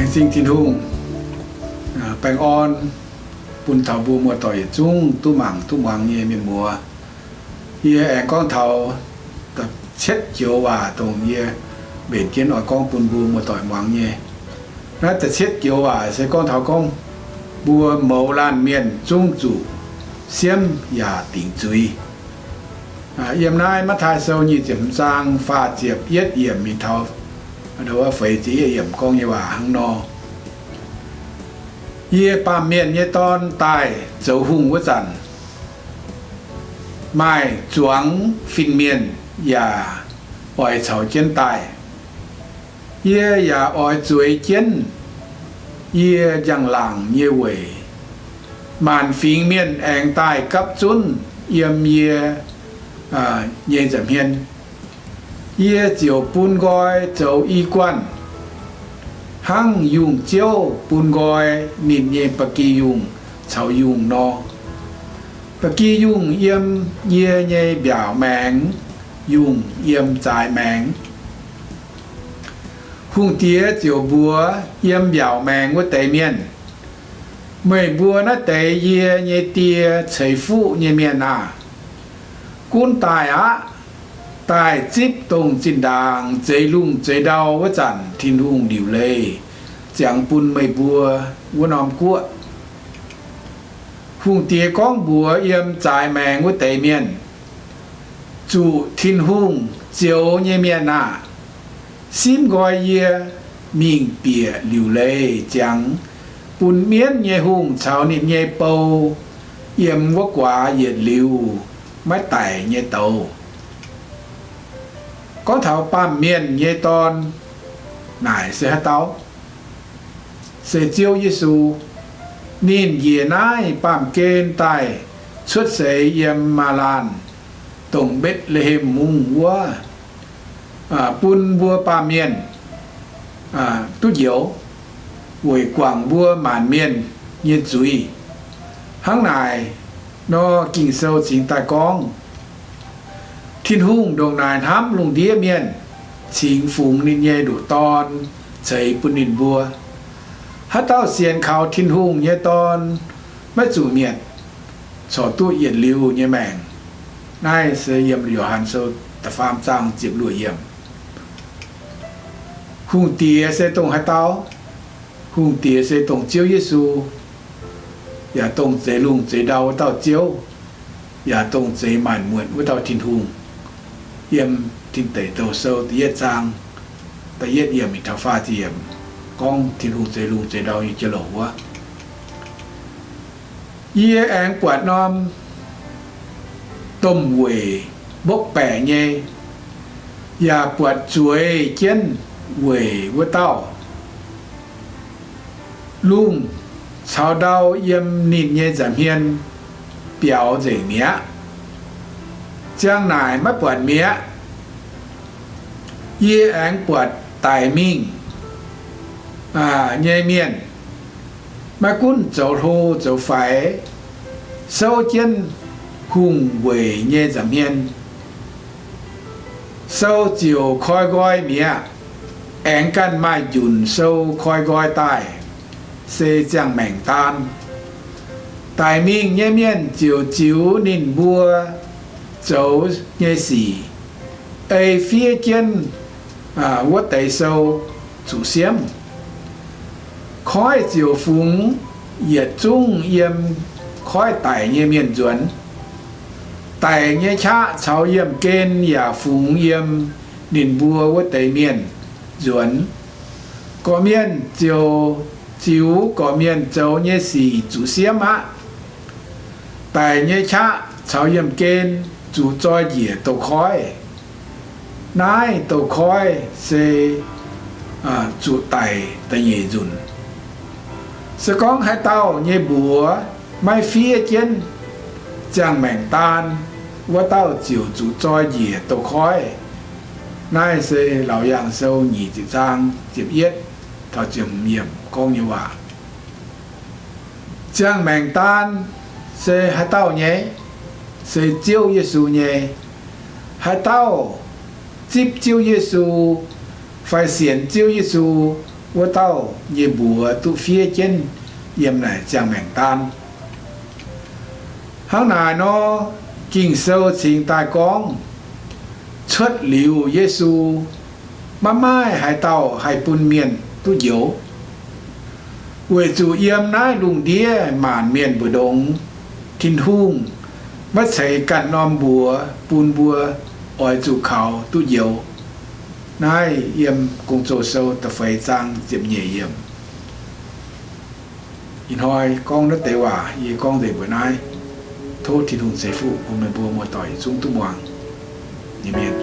Laengz zingh Tin-Hungh, baengh orn bun taux mbuo muoz-doic yietc zungv duqv mangc duqv muangx nyei mienh muoz. Yie aengx gorngv taux da'cietv joux waac dongh yie mbenc jienv oix gorngv bun mbuo muoz-doic muangx nyei. Naaiv da'cietv joux waac se gorngv taux gorngv mbuo mouz laanh mienh zungv zuqc siemv yaac dingc zuiz. Yiem naaiv Matv^taai Sou nyic ziepc hmz zaang faah ziepc yietv yiemc mingh taux feix ziepc yietv yiemc gorngv nyei waac hnangv nor. Yie, Baamh Mienh nyei Dorn, daaih zoux hungh wuov zanc, maaih zuangx fin-mienh yaac oix caux jienv daaih. Yie yaac oix zueiz jienv yie njang-laangc nyei weic. Maanc fingx mienh aengx daaih gapv zunv yiem yie nyei nza'hmien. Yie ziouc bun nqoi zoux i guanh, hnangv yungh ziouv bun nqoi ninh nyei ba'gi yungh caux yungh nor. Ba'gi yungh yiem yie nyei mbiaauc maengx, yungh yiem zaaix maengx. Hungh diex ziouc mbuox yiem mbiaauc maengx wuov deix mienh, Meih mbuo naaiv deix yie nyei die ceix fuqv nyei mienh aah! Gunv daaih aqv. Daaih zipv dongh zinh ndaangc zeix lungh zeix ndau wuov zanc Tin-Hungh liuc leiz ziangx bun meih mbuo wuov norm guoqv. Hungh diex gorngv mbuox yiem zaaix maengx wuov deix mienh, Zuqc Tin-Hungh zioux nyei mienh aah! Simv nqoi yie mingh bieqc liuc leiz ziangx bun mienv nyei hungh caux ninh nyei bou yiem wuov guaax yietc liuz maiv daic nyei douz. Gorngv taux Baamh Mienh nyei Dorn naaic se haaix dauh? Se Ziouv Yesu. Ninh njiec naaiv baamh gen daaih cuotv seix yiem maaz-laanh, dongh Mbetc^le^hem Mungv wuov, bun mbuo baamh mienh duqv njoux, weic guangc mbuo maanc mienh nyei zuiz. Hnangv naaic nor, Ging-Sou cingx daaih gorngv, Tin-Hungh ndongc naaic hnamv lungh ndiev mienh, cingx fungx ninh nyei nduqc Dorn ceix bun ninh mbuo. Haaix dauh sienx kaux Tin-Hungh nyei Dorn maiv zuqc mietc, corc duqv yietc liuz nyei maengc. Naaiv se yiem Yo^han Sou da'faam zaang ziepc luoqc yiemc. Hungh diex se dongh haaix dauh? Hungh diex se dongh Ziouv Yesu, yaac dongh zeix lungh zeix ndau wuov dauh Ziouv, yaac dongh zeix maanc muotc wuov dauh Tin-Hungh. Yiem Tin Deic Douh Sou da'yietv zaang da'yietv yiemc mingh taux faah ziepc yiemc gorngv Tin-Hungh zeix lungh zeix ndau nyei jiex louc wuov. Yie aengx buatc norm domh weic mbopv baeqc nyei, yaac buatc zueiz jienv weic wuov dauh. Lungh caux ndau yiem ninh nyei nza'hmien biaux nzengc mi'aqv. Ziang naaic maiv buatc mi'aqv. Yie aengx buatc daic mingh nyei mienh, maiv gunv zoux hlo zoux faix, souv jienv hungh weic nyei nza'hmien. Sou ziouc koi nqoi mi'aqv. Aengx ganh maaih njunc sou koi nqoi daaih, se ziangh maengc daan. Daic mingh nyei mienh ziouc ziux ninh mbuo zoux nyei sic, ei fiev jienv wuov deix sou zuqc siemv. Koiv ziouc fungx yietc zungv yiem koiv daic nyei mienh nzuonx. Daic nyei qaqv caux yiemh gen yaac fungx yiem ninh mbuo wuov deix mienh nzuonx. Gorqv-mienh ziouc ziux gorqv-mienh zoux nyei sic zuqc siemv aqv. Daic nyei qaqv caux yiemh gen zuqc zoi njiec douz-koiv. Naaiv douz-koiv se zuqc daic da'nyeic nzunc. Se gorngv haaix dauh nyei mbuox maiv fiev jienv ziangh maengc daan, wuov dauh ziouc zuqc zoi njiec douz-koiv. Naaiv se Laauc Yaangh Sou nyic ziepc zaang ziepc yietv taux ziepc hmz yiemc gorngv nyei waac. Ziangh maengc daan se haaix dauh nyei? Se Ziouv Yesu nyei. Haaix dauh zipv Ziouv Yesu fai sienx Ziouv Yesu, wuov dauh nyei mbuox duqv fiev jienv yiem naaic ziangh maengc daan. Hnangv naaic nor, Ging-Sou cingx daaih gorngv, cuotv liuz Yesu, maiv maaih haaix dauh haih bun mienh duqv njoux, weic zuqc yiem naaiv lungh ndiev maanc mienh mbu'ndongx, Tin-Hungh maiv ceix ganh norm mbuox bun mbuo oix zuqc kaux duqv njoux. Naaiv yiem Gong-Zoh Sou da'feix zaang ziepc nyeic yiemc. Ih hnoi gorngv naaiv deix waac yie gorngv nzengc mbuox naaiv. Tov Tin-Hungh ceix fuqv bun meih mbuo muoz-doic yietc zungv duqv muangx. Amen.